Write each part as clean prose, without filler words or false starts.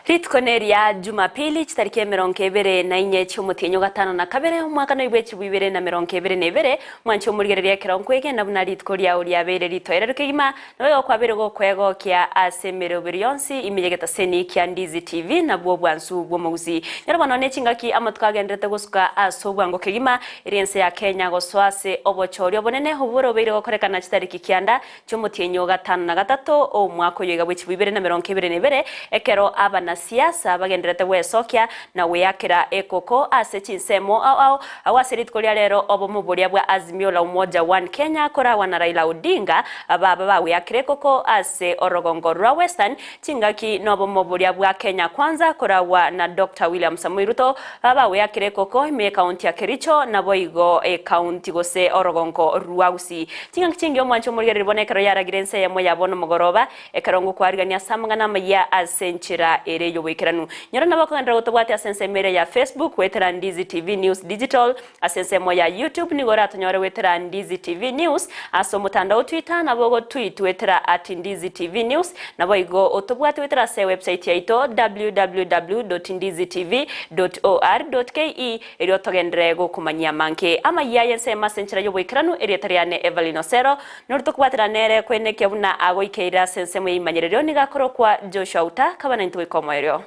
Rituko neria Jumapili, chitariki emerongo ebere na inye chi'omotienyi o gatano na kabere, omwaka noibwe echibu ibere na merongo ebere na ebere, mwanche omorigereria ekero nkwegena buna rituko riao riabeire ritoereru kegima, naboigo kwabeire gokwegokia ase emeroberi yonsi ime y'egetaseni kia Ndizi TV, nabwo obwansu bw'omogusii. Nyora bono nechingaki amatuko agenderete gosuka ase obwango kegima, eria ense ya Kenya gosoa ase obochori obonene obwo borobeire gokorekana chitariki kianda chi'omotienyi o gatano na gatato omwaka oyo iga bw'echibu ibere na merongo ebere na ebere, ekero abanasiasa bagendererete gwesokia na gweakera ekoko ase chinsemo ao ao, agwo ase rituko ria rero obomo boria bwa Azimio la Umoja One Kenya koragwa na Raila Odinga baba bagweakera ekoko ase orogongo rwa Western, chingaki nobomo boria bwa Kenya Kwanza koragwa na Doctor William Samoei Ruto baba bagweakera ekoko ime y'ekaunti ya Kericho naboigo ekaunti gose orogongo rwa Gusii. Chingaki chingiya omwanche omorigereria bono ekero yaragire ense eyemo ya bono mogoroba, ekero ngokwarigania ase amang'ana amayia ase enchera ere y'oboikeranu. Nyora nabo okogenderera gotobwatia ase ensemo ere ya Facebook goetera Ndizi TV News Digital, ase ensemo ya YouTube nigo oratonyore goetera Ndizi TV News, ase omotandao Twitter nabo ogotweet goetera at Ndizi TV News, naboigo otobwate goetera ase ewebsite yaito www.ndizitv.or.ke. Erio togenderere gokomanyia amange amayia y'ensemo ase enchera y'oboikeranu, erieta riane Evelyn Osero, nori tokobwatera nere koenekia buna agoikeire ase ensemo y'eimanyererio nigo akorokwa Joshua Uta, kaba naintwe goika omoerio.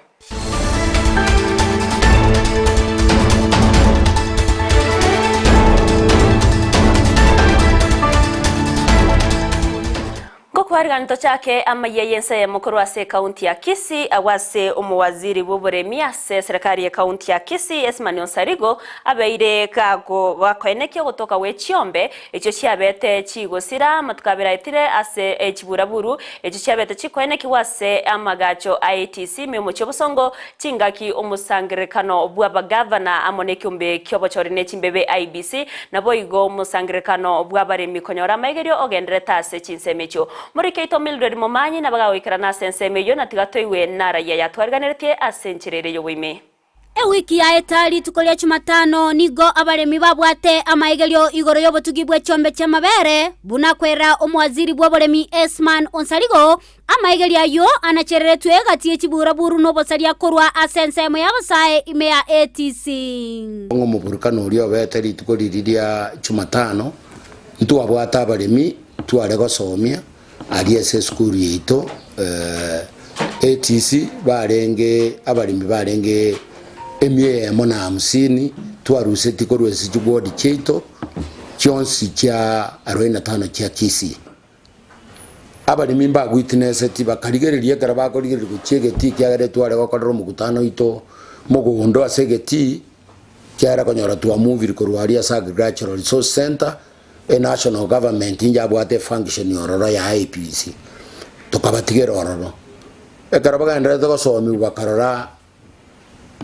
Ngokwarigani tochake amayia y'ense eyemo korwa ase ekaunti ya Kisii agwo ase omowaziri bw'oboremi ase eserekari y'ekaunti ya Kisii Esmani Onsarigo abeire gakoenekia ogotoka gwe chiombe echio chiabete chigosira amatuko abere aetire ase chiburaburu echio chiabete chikoenekigwa ase amagacho a ATC ime omochie obosongo Chingaki omosangererekano bw'abagavana amo nekeombe ki'obochori ne chimbebe IEBC, naboigo omosangererekano bw'abaremi konyora amaigerio ogendererete ase chinsemo echio. Morike oito Mildred Momanyi nabagagoikerana ase ensemo eyio na tiga toigwe narayia yatwariganeretie ase enchera ere y'oboime. Ewiki yaeta rituko ria Jumatano nigo abaremi babwate amaigerio igoro y'obotugi bwe chiombe chi'amabere, buna kwera omowaziri bw'oboremi Esman Onsarigo Amaigerio ayio anachereretwe egati ye chiburaburu nobosaria korwa ase ensemo y'abasae ime ya ATC. Ng'a omoburukano oria obete rituko riria ria Jumatano, ntwabwate abaremi tware gosomia aria ase esukuru yaito ATC barenge abaremi barenge emia eyemo na hamsini twaruseti korwa ase chiward chiaito chionsi chia arobaini na tano chia Kisii. Abaremi mbagwitineseti, bakarigereria ekero bakorigereria gochia egetii ekiagera etware gokorera omokutano oito mogondo ase egetii, ekiagera konyora twamuvire korwa aria ase Agricultural Resource Centre, enational government njabwate efunction ororo ya IEBC, tokabatigera ororo. Ekero bagendererete gosomiwa bakarora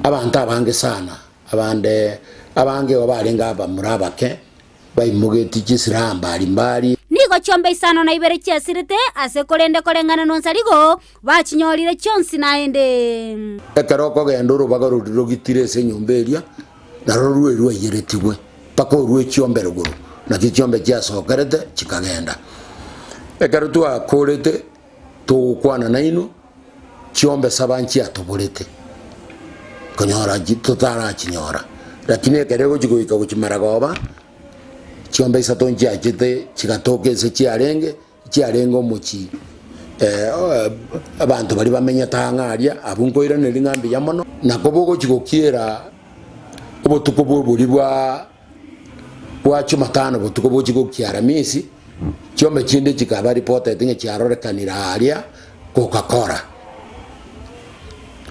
abanto abange sana, abande abange igo barenge abamura abake, baimogetie chisilaha mbari mbari. Nigo chiombe isano na ibere chiasirete ase korende koreng'ana nonsarigo, bachinyorire chionsi naende. Ekero okogenda orobaga roria rogitire ase enyomba eria, naroro rwe rwaiyeretigwe mpaka orue chiombe rogoro, nakio chiombe chiasokerete chikagenda. Ekero twakorete togokwana nainwe, chiombe saba nchiatoborete, konyora totarachinyora, lakini ekero egochia goika gochia maragoba, chiombe isato nchiachete chigatoka ense chiarenge, chiarenge omochie abanto baria bamenyete ang'e aria, abwo nkoiraneria ng'a mbuya mono, nakoba ogochia gokiera obotuko bwa oboria bwa bwa Jumatano botuko bochia gokia Aramisi, chiombe chinde chikaba reported ng'a chiarorekanire aaria Coca-Cola.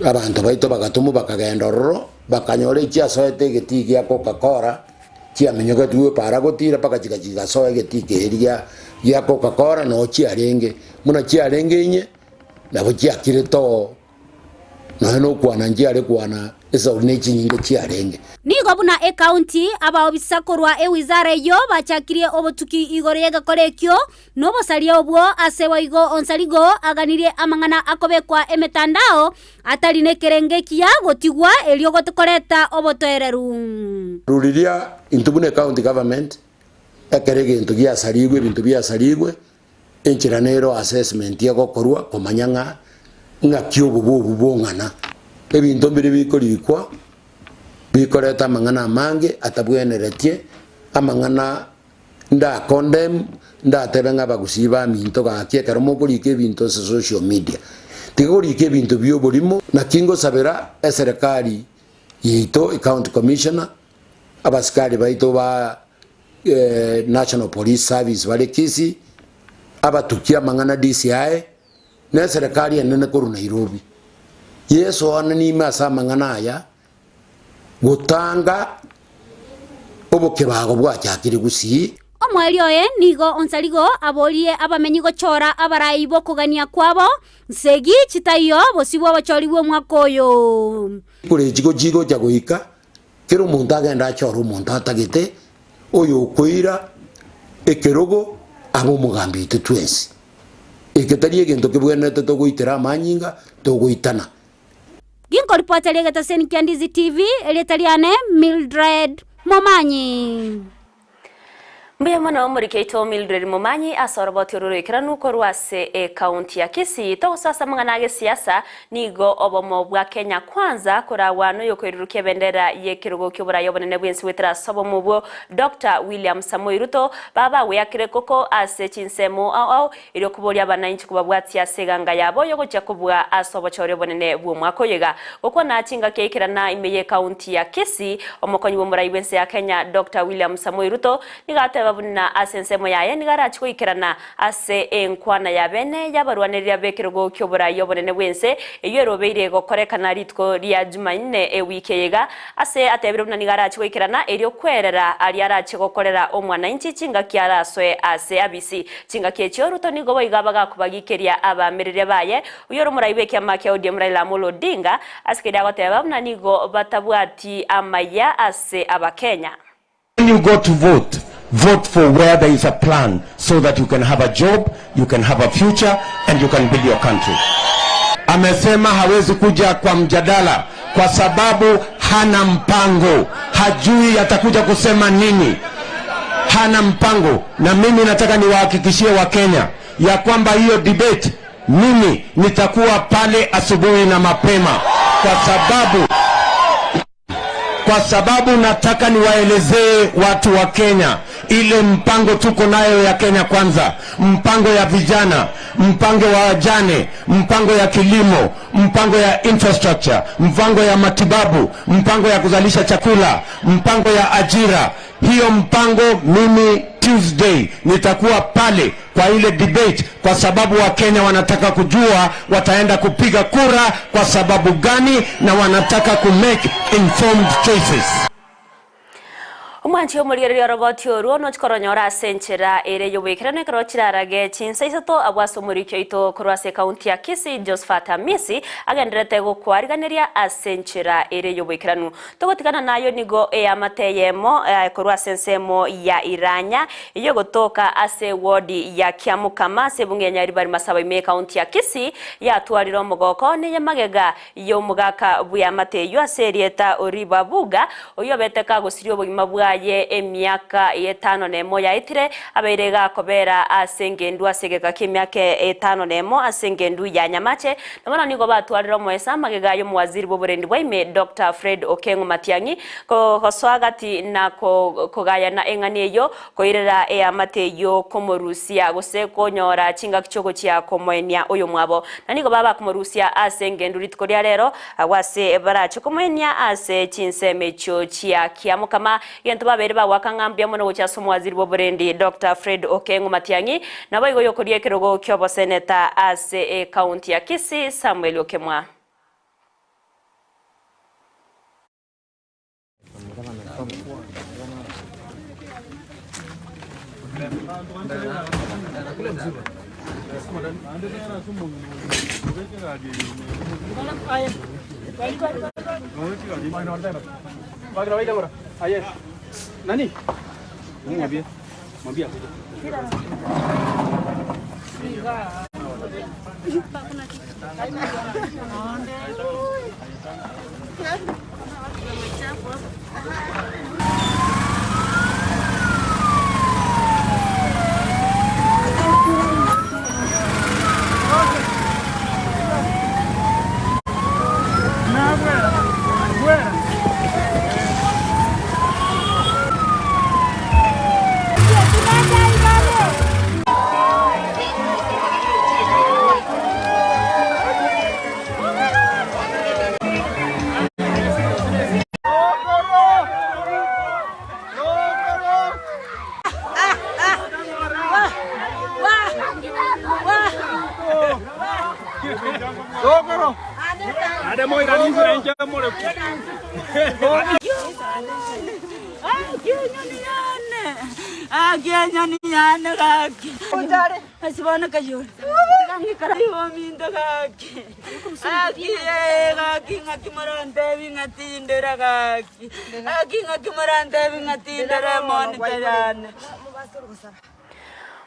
Abanto baito bagatomwa bakagenda ororo, bakanyora echiasoete egetii gia Coca-Cola, chiaminyoketigwe epaara gotira mpaka chigachia chigasoa egetii keria gia gia Coca-Cola noo chiarenge. Buna chiarenge inye, nabo chiakirete oo. Nonya nokwana nchiare kwana esauri ne chinyinga chiarenge. Nigo buna ekaunti, abaobisa korwa ewizara eyio bachakirie obotuki igoro y'egekora ekio, na obosaria obwo ase boigo Onsarigo aganirie amang'ana akobekwa emetandao atari nekerengo ekiya gotigwa erio koreta obotoereru. Riria intwe buna ecounty government ekero egento giasarigwe ebinto biasarigwe Enchera nero assessment egokorwa komanya ng'a ng'aki obobe obu bong'ana. Ebinto mbire bikorikwa bikoreta amang'ana amange atabweneretie, amang'ana ndakondemn, ndatebe ng'a abagusii baminto gaki ekero mokorika ebinto ase social media, tiga korika ebinto bia oborimo, naki ngosabera eserekari yaito, ecounty commissioner, abasikari baito ba National Police Service bare Kisii, abatukia amang'ana DCI, na eserekari enene korwa Nairobi. Yeso one nime ase amang'ana aya, gotanga obokebago bwachakire gusii. Omoerio oye nigo Onsarigo aborie abamenyi gochora abarai b'okogania kwabo, nsegi chitaiyo bosio bw'obochori bw'omwaka oyo. Kore chigo chigocha goika, kera omonto agende achore omonto atagete, oyokoira ekerogo abe omogambi oito twensi. Eke tari egento kebwenerete togoitera amanyinga, togoitana. Ginkoripoteria egetaseni kia Ndizi TV, erieta riane Mildred Momanyi. Mbuya mono omoriki oito Mildred Momanyi ase oroboti oro roikeranu korwa ase ekaunti ya Kisii. Togosoa ase amang'ana a gesiasa, nigo obomo bwa Kenya Kwanza koragwa noyokoirurukia ebendera y'ekerogo ki'oboraia obonene bw'ense goetera ase obomo obwo Doctor William Samoei Ruto baba bagweakire koko ase chinsemo ao ao Erio koboria abanainchi kobabwatia ase eganga yabo y'ogochia kobua ase obochori obonene bw'omwaka oyo iga. Gokwana chingaki aikerana ime y'ekaunti ya Kisii, omokonyi bw'omorai bw'ense ya Kenya Doctor William Samoei Ruto nigo ateba buna ase ensemo yaye nigo arachi goikerana ase enkwana ya bene y'abarwanereria b'ekerogo ki'oborai obonene bw'ense eyio erobeire gokorekana rituko ria Jumanne ewiki eye iga Ase atebire buna nigo arache goikerana, erio kwerera aria arache gokorera omwanainchi chingaki arasoe ase abisi. Chingaki echio Ruto nigo boigo abagakobagikeria abaamereria baye, oyio ore omorai bw'ekiama kia ODM Raila Amolo Odinga, ase keria agoteba buna nigo batabwati amaya ase Abakenya. When you go to vote, vote for where there is a plan so that you can have a job, you can have a future and you can build your country. Amesema hawezi kuja kwa mjadala kwa sababu hana mpango, hajui atakuja kusema nini, hana mpango. Na mimi nataka niwahakikishie Wakenya ya kwamba hiyo debate mimi nitakuwa pale asubuhi na mapema kwa sababu kwa sababu nataka niwaelezee watu wa Kenya ile mpango tuko nayo ya Kenya Kwanza, mpango ya vijana, mpango wa wajane, mpango ya kilimo, mpango ya infrastructure, mpango ya matibabu, mpango ya kuzalisha chakula, mpango ya ajira. Hiyo mpango mimi Tuesday nitakuwa pale kwa ile debate, kwa sababu Wakenya wanataka kujua wataenda kupiga kura kwa sababu gani, na wanataka ku make informed choices. Omwanchi omorigereria oroboti orwo nochi koronyora ase enchera ere y'oboikeranu ekero chirarage chinsa isato abwo ase omoriki oito korwa ase ekaunti ya Kisii Josphat Amisi agendererete gokwariganeria ase enchera ere y'oboikeranu. Togotigana nayo nigo eamate eyemo korwa ase ensemo ya Iranya eyio egotoka ase ewodi ya Kiamukama ase ebunge ya Nyaribari Masaba ime y'ekaunti ya Kisii yatwarire omogoko neye magega y'omogaka bw'eamate eyio ase erieta Oriba Buga oyio obete kagosiria obogima bwaye emiaka etano nemo yaetire abeire gakobera ase engendu ase egeka ki'emiaka etano nemo ase engendu ya Nyamache Na bono nigo batwarire omoesa magega y'omowaziri bw'oborendi bwa ime, Doctor Fred Okeng'o Matiang'i, gosoa gati na kogayana eng'ana eyio, koirera eamate eyio komorusia gose konyora chingaki chi'ogochia komoenia oyomwabo. Na nigo baba bakomorusia ase engendu rituko ria rero, agwo ase barache komoenia ase chinsemo echio chia kiamokama. Egento babeire bagoaka ng'a mbuya mono gochia ase omowaziri bw'oborendi, Doctor Fred Okeng'o Matiang'i, Naboigo oyokoria ekerogo ki'oboseneta ase ekaunti ya Kisii, Samuel Okemwa.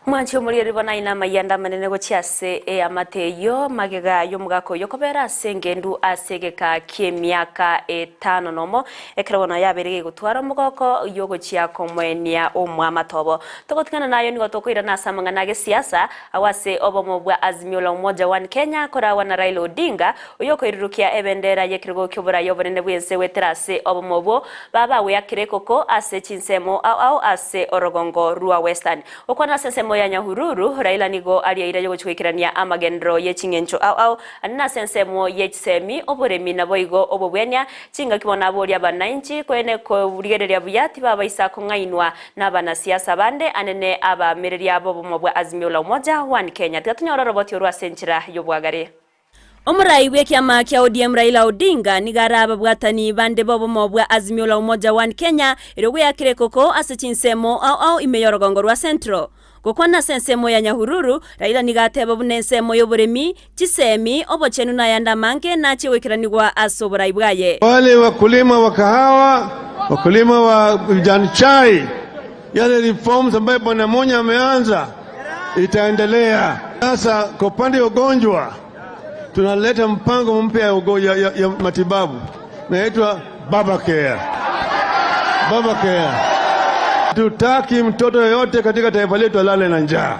Mwanche omorigereria bono aye namayanda amanene gochia ase eamate eyio, magega y'omogaka oyio kobera ase engendu ase egeka ki'emiaka etano nomo, ekero bono yabeire gegotwara omogoko y'ogochia komoenia omwamate obo. Togotigana nayo nigo tokoirana ase amang'ana ag'esiasa, agwo ase obomo bwa Azimio la Umoja One Kenya koragwa na Raila Odinga, oyio okoirurukia ebendera y'ekerogo ki'oboraia obonene bw'ense goetera ase obomo obwo Babagweakire ekoko ase chinsemo ao ao ase orogongo rwa Western. Gokwana ase ensemo ya Nyahururu, Raila nigo ariaire yogochia goikerania amagenderero ye ching'encho ao ao ande nase ensemo ye chisemi, oboremi naboigo obobwania chingaki bono aboria abanainchi kwene korigereria buya tibabaisa kong'ainwa nabanasiasa bande anene abaamereria b'obomo bwa Azimio la Umoja One Kenya. Tiga tonyore oroboti orwo ase enchera y'obwagare. Omorai bw'ekiama kia ODM Raila Odinga nigo are ababwatani bande b'obomo bwa Azimio la Umoja One Kenya erio gweyakera ekoko ase chinsemo ao ao ime y'orogongo rwa Central. Gokwana ase ensemo ya Nyahururu, Raila nigo ateba buna ensemo y'oboremi, chisemi, obochenu na ayande amange nachie goikeranigwa ase oborai bwaye. Wale wakulima wa kahawa, wakulima wa majani chai, yale reforms ambayo Bwana Munya ameanza itaendelea. Sasa kwa upande wa ugonjwa tunaleta mpango mpya ya, ya, ya, ya matibabu naitwa Baba Care. Baba Care. Tutaki mtoto yoyote katika taifa letu alale na njaa.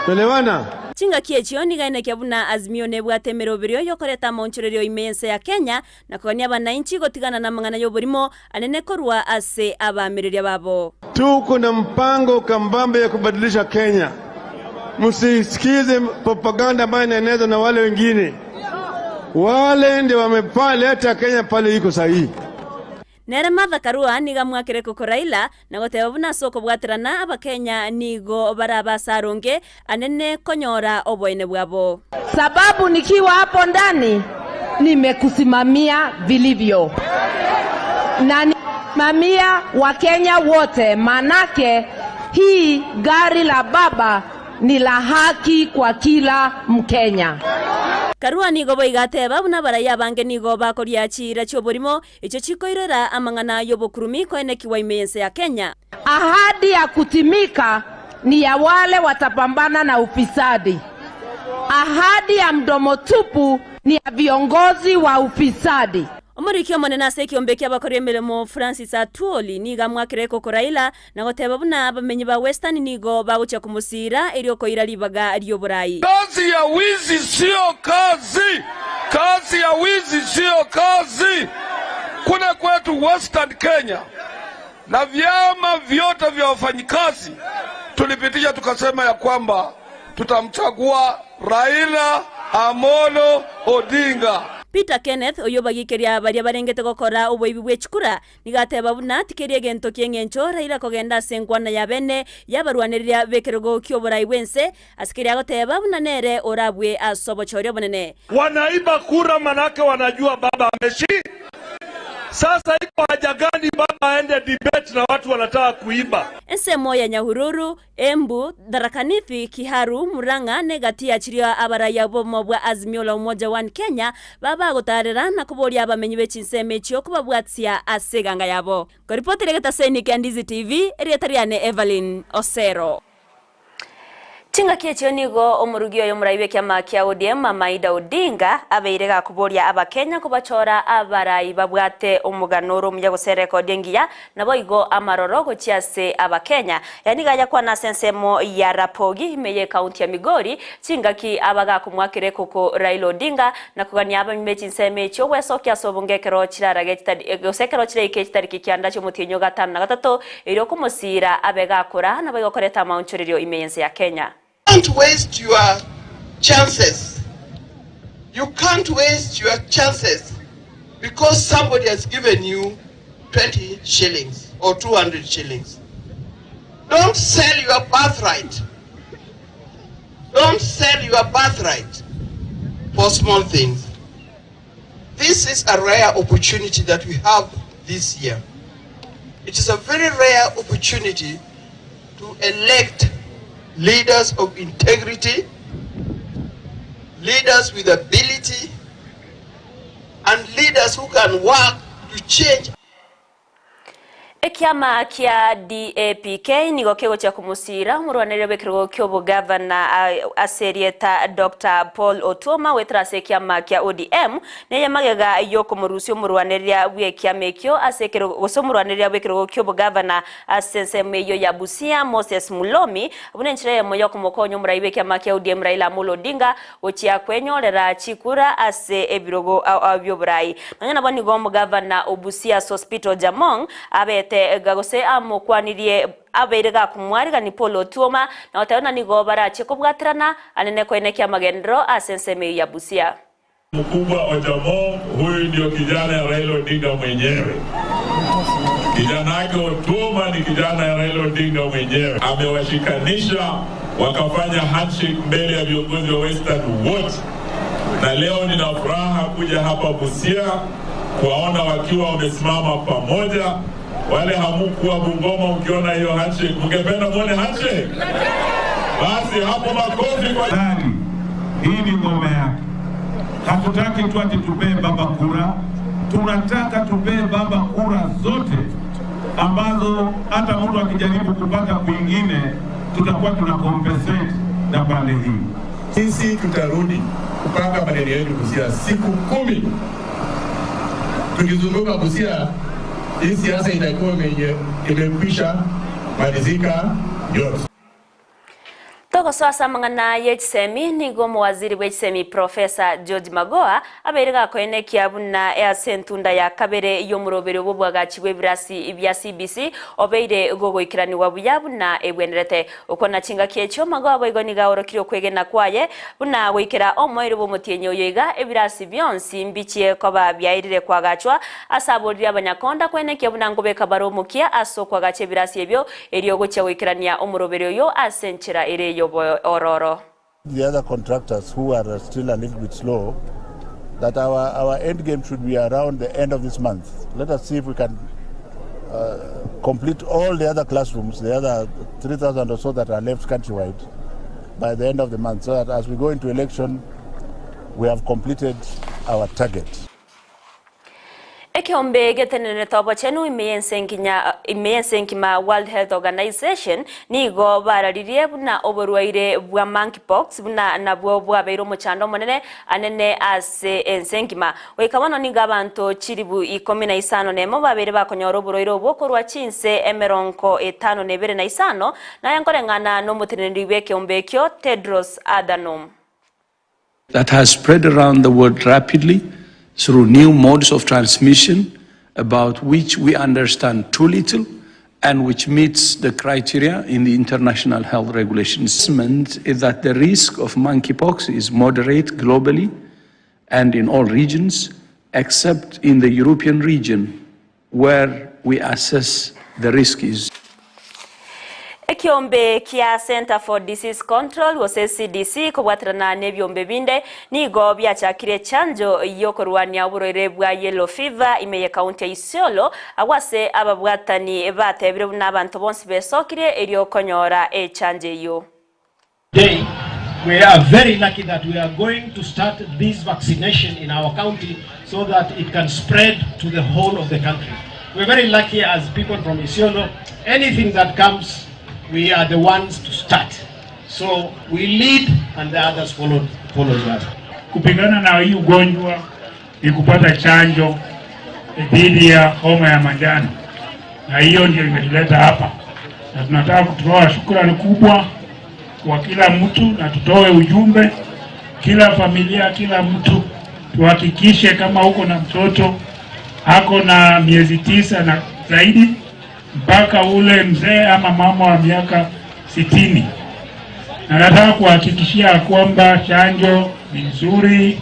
Tuelewana? Chingaki echio nigo aenekia buna Azimio nebwate emeroberio y'okoreta amaonchorerio ime y'ense ya Kenya na kogania abanainchi gotigana namang'ana y'oborimo anene korwa ase abaamereria babo. Tuko na mpango kambambe ya kubadilisha Kenya. Msisikize propaganda ambayo inaenezwa na wale wengine. Wale ndio wamepaleta Kenya pale iko sahihi. Nere Martha Karua nigo amwakire koko Raila na goteba buna ase okobwaterana abakenya nigo barabe ase aronge anene konyora oboene bwabo. Sababu nikiwa hapo ndani nimekusimamia vilivyo na nimesimamia Wakenya wote, manake hii gari la baba ni la haki kwa kila Mkenya. Karua nigo boigo ateba buna abarai abange nigo bakoria chiira chi'oborimo echio chikoirera amang'ana y'obokurumi koenekigwa ime y'ense ya Kenya. Ahadi ya kutimika ni ya wale watapambana na ufisadi. Ahadi ya mdomo tupu ni ya viongozi wa ufisadi. Omoriki omonene ase ekiombe ki'abakori emeremo Francis Atwoli nigo amwakire ekoko Raila na goteba buna abamenyi ba Western nigo bagochia komosiira erio koira ribaga ri'oborai. Kazi ya wizi sio kazi, kazi ya wizi sio kazi. Kule kwetu Western Kenya na vyama vyote vya wafanyikazi tulipitisha tukasema ya kwamba tutamchagua Raila Amolo Odinga. Peter Kenneth, oyio obagikeria baria barengete gokora oboibi bwe chikura, nigo ateba buna tikeri egento ki'eng'encho Raila kogenda ase enkwana ya bene y'abarwanereria b'ekerogo ki'oborai bw'ense, ase keria agoteba buna nere orabue ase obochori obonene. Wanaiba kura manake wanajua baba ameshi. Sasa iko haja gani baba aende debate na watu wanataka kuiba? Ensemo ya Nyahururu, Embu, Tharaka Nithi, Kiharu, Murang'a na egati ya chiria abaraiya b'obomo bwa Azimio la Umoja One Kenya babagotaarera na koboria abamenyi be chinsemo echio kobabwatia ase eganga yabo. Nkoripotera egetaseni kia Ndizi TV, erieta riane Evelyn Osero. Chingaki echio nigo omorugi oyo omorai bw'ekiama kia ODM Maida Odinga abeire gakoboria abakenya kobachora abarai babwate omogano ore omuya gose erekodi engiya naboigo amaroro gochia ase abakenya. Aya nigo ayakwana ase ensemo ya Rapogi ime y'ekaunti ya Migori chingaki aba gakomoakera ekoko Raila Odinga na kogania abanywi be chinsemo echio gwesokia ase obonge ekero chirarage chitari gose ekero chiraike chitariki kianda chi'omotienyi o gatano na gatato Erio okomosiira abe gakora, naboigo koreta amaonchorerio ime y'ense ya Kenya. Can't waste your chances you can't waste your chances because somebody has given you 20 shillings or 200 shillings don't sell your birthright don't sell your birthright for. for small things. This is a rare opportunity that we have this year. It is a very rare opportunity to elect leaders of integrity, leaders with ability, and leaders who can work to change. Ekiama kia DAPK nigo kegochia komosiira omorwanereri bw'ekerogo ki'obogavana ase erieta Doctor Paul Otuoma goetera ase ekiama kia ODM neye magega y'okomorusia omorwanereria bw'ekiama ekio ase ekerogo gose omorwanereria bw'ekerogo ki'obogavana ase ensemo eyio ya Busia Moses Mulomi buna enchera eyemo y'okomokonya omorai bw'ekiama kia ODM Raila Amolo Odinga gochia kwenyorera chikura ase ebirogo bi'oborai. Nonya nabo nigo omogavana o Busia Sospeter Ojamong abete gose amokwanirie abeire gakomwarigani Paul Otuoma na goteba buna nigo barache kobwaterana anene koenekia amagenderero ase ensemo eyio ya Busia. Mkubwa Ojamong huyu ndio kijana ya Raila Odinga mwenyewe. Kijana yake Otuoma ni kijana ya Raila Odinga mwenyewe. Amewashikanisha wakafanya handshake mbele ya viongozi wa Western wote, na leo nina furaha kuja hapa Busia kuwaona wakiwa wamesimama pamoja. Wale hamukuwa Bungoma, mkiona hiyo handshake, mngependa muone handshake? Basi hapo makofi kwa Hii ni ngome yake. Hatutaki tu ati tupee baba kura, tunataka tupee baba kura zote ambazo hata mtu akijaribu kupata kwingine tutakuwa tuna compensate na pande hii. Sisi tutarudi kupanga maneno yetu Busia siku 10. Tukizunguka Busia, hii siasa itakuwa imekwisha malizika yote. Togosoa ase amang'ana ye chisemi, nigo omowaziri bwe chisemi Professor George Magoha abeire gakoenekia buna ase entunda ya kabere y'omoroberio bw'obwagachi bw'ebirasi bia CBC obeire gogoikeranigwa buya buna ebwenerete. Okwo na chingaki echio Magoha boigo nigo aorokirie okwegena kwaye buna goikera omoerio bw'omotienyi oyo iga ebirasi bionsi mbichie koba biairire koagachwa ase aborire abanyakonda koenekia buna nkobeka bare omokia ase okoagacha ebirasi ebio Erio ogochia goikerania omoroberio oyo ase enchera ere y'obororo. The other contractors who are still a little bit slow that our, our end game should be around the end of this month. Let us see if we can uh, complete all the other classrooms, the other 3,000 or so that are left countrywide by the end of the month, so that as we go into election, we have completed our target. Ekeombe getenenerete obochenu ime y'ense nginya ime y'ense engima World Health Organization nigo bararirie buna oborwaire bwa Monkeypox buna nabwo bwabeire omochando omonene anene ase ense engima. Goika bono nigo abanto chilibu ikomi na isano nemo babeire bakonyora oborwaire obwo korwa chinse emerongo etano na ebere na isano, naye nkoreng'ana nomoteneneri bw'ekeombe ekio Tedros Adhanom. That has spread around the world rapidly through new modes of transmission about which we understand too little and which meets the criteria in the international health regulations. Is that the risk of monkeypox is moderate globally and in all regions except in the European region where we assess the risk is. Ekiombe kia Centre for Disease Control gose CDC kobwaterana nebiombe binde nigo biachakire echanjo yokorwania oborwaire bwa yellow fever ime ye county ya Isiolo agwo ase ababwatani batebire buna abanto bonsi besokire erio konyora echanjo eyio. Today, we are very lucky that we are going to start this vaccination in our county so that it can spread to the whole of the country. We're very lucky as people from Isiolo, anything that comes, we are the ones to start. So we lead and the others follow, follows us. Kupigana na hii ugonjwa ni kupata chanjo dhidi ya homa ya manjano, na hiyo ndio imetuleta hapa, na tunataka kutoa shukrani kubwa kwa kila mtu na tutoe ujumbe kila familia, kila mtu tuhakikishe kama uko na mtoto ako na miezi 9 na zaidi mpaka ule mzee ama mama wa miaka 60. Na nataka kuhakikishia kwamba chanjo ni nzuri,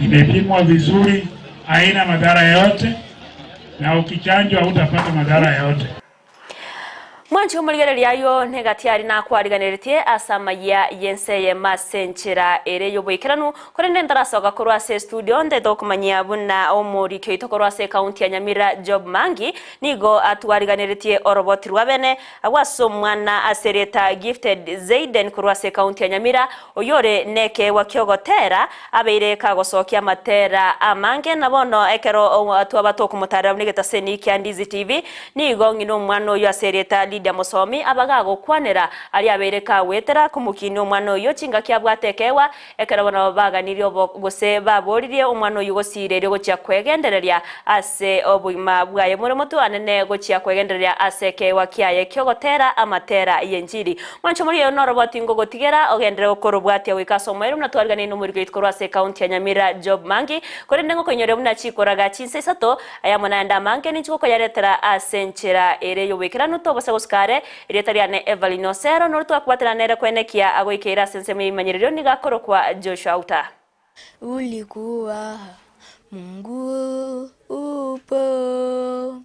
imepimwa vizuri, haina madhara yoyote, na ukichanjwa hutapata madhara yoyote. Mwanche omorigereria ayio negati aria nakwariganeretie ase amayia y'ense eyemo ase enchera ere y'oboikeranu, korende ntarasoka korwa ase estudio ntaete gokomanyia buna omoriki oito korwa ase ekaunti ya Nyamira Job Mangi nigo atwariganeretie oroboti rwa bene agwo ase omwana ase erieta Gifted Zayden korwa ase ekaunti ya Nyamira oyio ore nekeegwa ki'ogotera abeire kagosokia amatera amange na bono ekero twaba tokomotarera buna egetaseni kia Ndizi TV Nigo ng'ina omwana oyio ase erieta Lidia Mosomi abaga agokwanera aria abeire kagwetera komokinia omwana oyio chingaki abwate ekeegwa, ekero bono baganirie obo gose baboririe omwana oyio gosiira erio gochia kwegendereria ase obogima bwaye more motwe anene gochia kwegendereria ase ekeegwa kiaye ki'ogotera amatera y'enchiri. Mwanche moria oyo noroboti ngogotigera ogenderere gokorobwatia goika ase omoerio buna twariganeire nomoriko oito korwa ase ekaunti ya Nyamira Job Mangi, korende ngokoinyoria buna chikoraga chinsa isato Ayamo naende amange ninche gokoyaretera ase enchera ere y'oboikeranu tobasa gosuka are. Erieta riane Evelyn Osero, noria twakobwaterana nere koenekia agoikeire ase ensemo y'ebimanyererio nigo akorokwa Joshua Auta. Ulikuwa Mungu upo,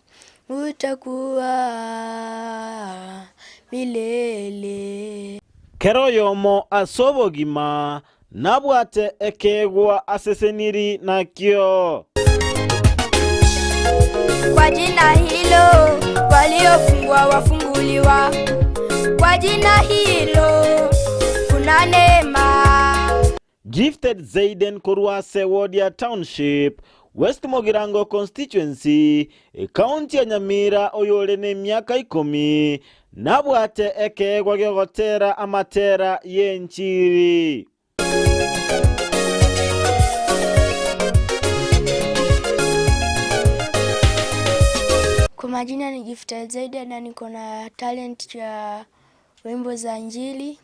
utakuwa milele. Kera oyomo ase obogima Nabwate ekeegwa aseseniri nakio. Kwa jina hilo waliofungwa wafunguliwa, kwa jina hilo kuna neema. Gifted Zayden korwa ase ward ya Township, West Mugirango Constituency, Ekaunti ya Nyamira oyore nemiaka ikomi, nabwate ekeegwa gi'ogotera amatera y'enchiri. Kwa majina ni Gifted Zaida na niko na talent ya wimbo za Injili.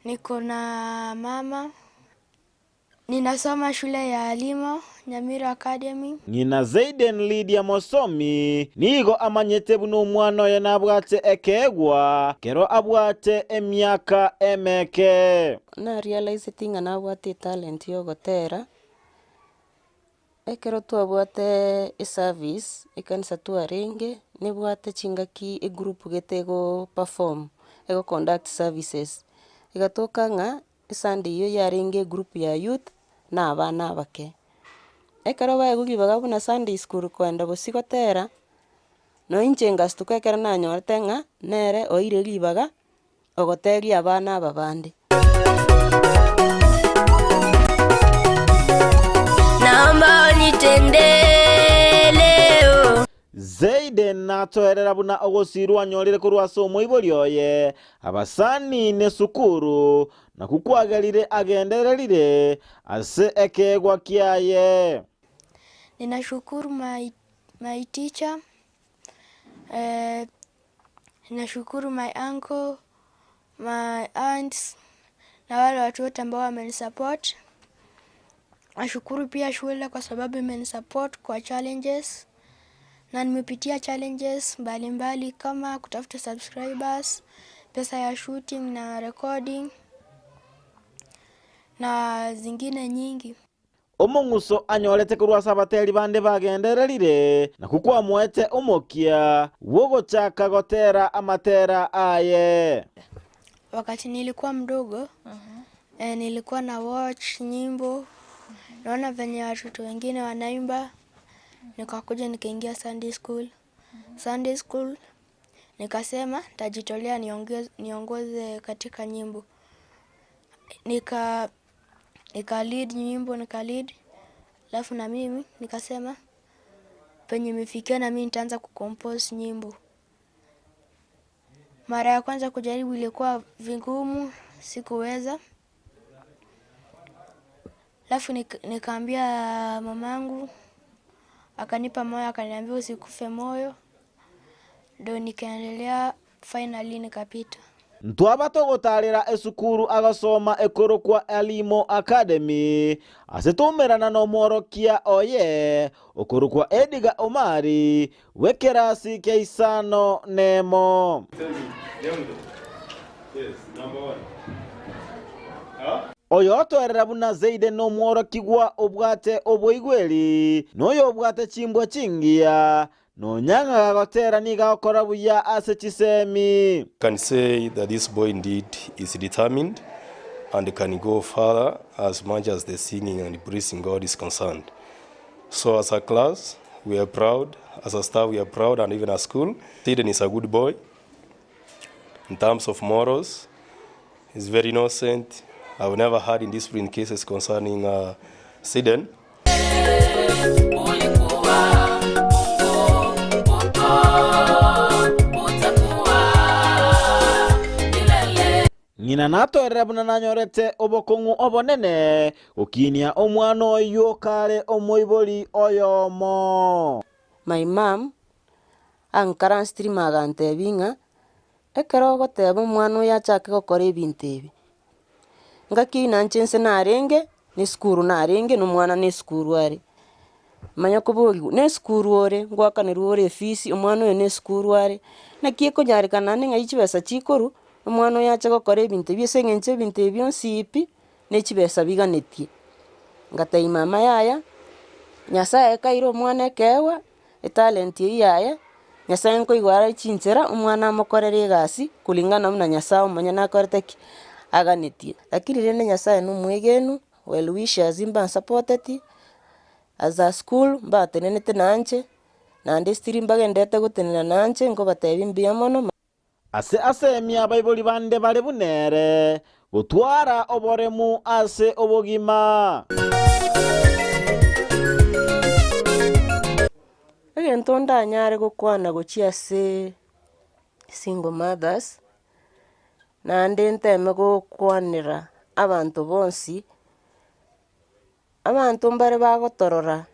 Niko na mama. Ninasoma shule ya Alimo, Nyamira Academy. Ng'ina Zayden Lydia Mosomi nigo amanyete buna omwana oye nabwate ekeegwa kero abwate emiaka emeke. Narealiseti ng'a nabwate etalent ya ogotera, ekero twabwate eservice, ekanisa twarenge, nebwate chingaki egroup gete ego perform, ego conduct services, egatoka ng'a Esunday eyio yarenge egroup ya youth na abana abake. Ekero baegwa ribaga buna Sunday school koenda bosio gotera, no inche ngastuka ekero nanyorete ng'a nere oeire ribaga ogoteria abana aba bande. Naomba unitendee leo. Zayden natoerera buna ogosirwa anyorire korwa ase omoibori oye, abasani nesukuru, nakwo kwagerire agendererire ase ekeegwa kiaye. Ninashukuru my, my teacher, eh, ninashukuru my uncle, my aunts na wale watu wote ambao wamenisupport. Nashukuru pia shule kwa sababu imenisupport kwa challenges na nimepitia challenges mbalimbali mbali kama kutafuta subscribers, pesa ya shooting na recording na zingine nyingi. Omong'uso anyorete korwa ase abateri bande bagendererire, nakwo kwamoete omokia bw'ogochaka gotera amatera aye. Wakati nilikuwa mdogo eh, nilikuwa na watch nyimbo naona venye watoto wengine wanaimba, nikakuja nikaingia Sunday school. Sunday school nikasema nitajitolea niongoze katika nyimbo nika nika lead nyimbo nika lead, alafu na mimi nikasema penye imefikia na mimi nitaanza kucompose nyimbo. Mara ya kwanza kujaribu ilikuwa vigumu, sikuweza. Alafu nikaambia mamangu, akanipa moyo, akaniambia usikufe moyo, ndo nikaendelea, finally nikapita. Ntwaba togotaarera esukuru agosoma ekorokwa Elimo Academy ase toumerana nomworokia oye okorokwa Edgar Omari bw'ekerasi kia isano nemo. Oyotoerera buna Zeide nomworokigwa obwate oboigweri, na oyobwate chimbwa chingiya, Nonya ng'a gagotera nigo agokora buya ase chisemi. Can say that this boy indeed is determined and can go further as much as the singing and praising God is concerned. So as a class we are proud, as a staff we are proud and even as school. Zayden is a good boy in terms of morals, he's very innocent. I've never heard indiscipline cases concerning uh, Zayden. Ng'ina natoerere buna nanyorete obokong'u obonene gokinia omwana oyio kare omoibori oyomo. My mum ankaransirie agantebia ng'a ekero ogoteba omwana oyo achake gokora ebinto ebi, ngaki inanche inse narenge, na esukuru narenge na omwana na esukuru are. Manya koboriwa, na esukuru ore, ngoakanerwa ore efees, omwana oyo na esukuru are, naki ekonyarekana naende ng'ai chibesa chikorwa, omwana oyo ache gokora ebinto ebi ase eng'encho ebinto ebi bionsi pi, na echibesa biganetie. Ngatebia mama yaya, Nyasaye kaire omwana ekeegwa, etalent eyio yaye, Nyasaye nkoigwa are chinchera omwana amokorere egasi kulingana buna Nyasaye omonyene akorete ki? Aganetie. Lakini rende Nyasaye na omwegenu, well wishers mbansapoteti, as a school mbatenenete nanche, naende still mbagenderete gotenena nanche nkobatebia mbuya mono. Ase asemia abaibori bande bare buna ere, gotwara oboremu ase obogima. Egento ndanyare gokwana gochia ase single mothers, naende nteme gokwanera abanto bonsi, abanto mbare bagotorora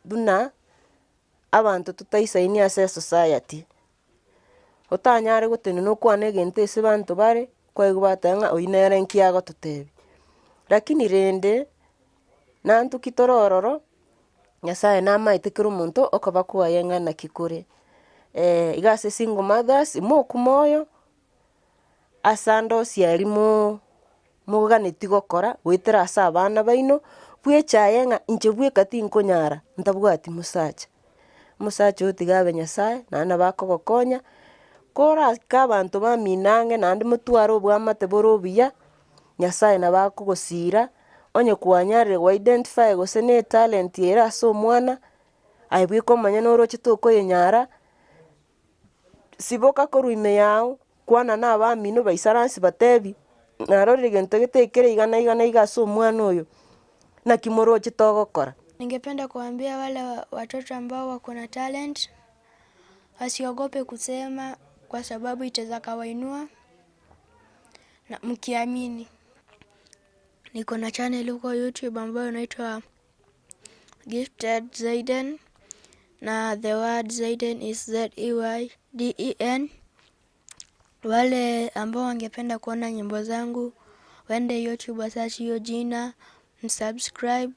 buna abanto totaisaini ase esociety. Otanyare gotenena okwane egento ase abanto bare, kwaigwa bateba ng'a oyio nere nki agototebia. Lakini rende, nantoki tore ororo, Nyasaye namaete kera omonto okoba kwaye ng'a naki kore. Iga ase single mothers, mokwe moyo, ase ande onsi aria mo moganetie gokora goetera ase abana baino, bwechaye ng'a inche bweka tinkonyara ntabwati mosacha. Omosacha oyo tiga abe Nyasaye, naende nabo akogokonya, korake abanto bamino ang'e naende motware oboamate bore obuya, Nyasaye nabo akogosira, onye kwanyarire go identify gose na etalent ere ase omwana, aye bweka omonyene oroche tokoyenyara. Siboka korwa ime yao, kwana na abamino baisaranse batebi, narorire gento gete ekere iga na iga na iga ase omwana oyo, naki moroche togokora. Ningependa kuambia wale watoto ambao wako na talent wasiogope kusema kwa sababu itaeza kawainua na mkiamini. Niko na channel huko YouTube ambayo inaitwa Gifted Zayden na the word Zayden is Z E Y D E N. Wale ambao wangependa kuona nyimbo zangu waende YouTube wasearch hiyo jina msubscribe.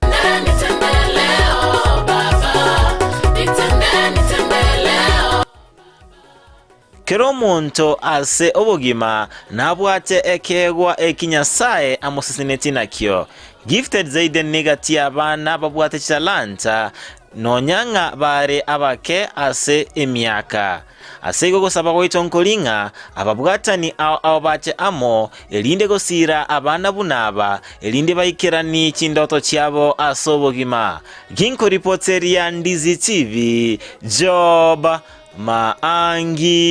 Kera omonto ase obogima nabwate ekeegwa eki Nyasae amosesenetie nakio. Gifted Zayden negati y'abana babwate chitalanta nonya ng'a bare abake ase emiaka. Ase igo gosaba gwaito nkori ng'a ababwatani ao ao bache amo, erinde gosiira abana buna aba, erinde baikeranie chindoto chiabo ase obogima. Ginkoripoteria Ndizi TV, Job Maangi.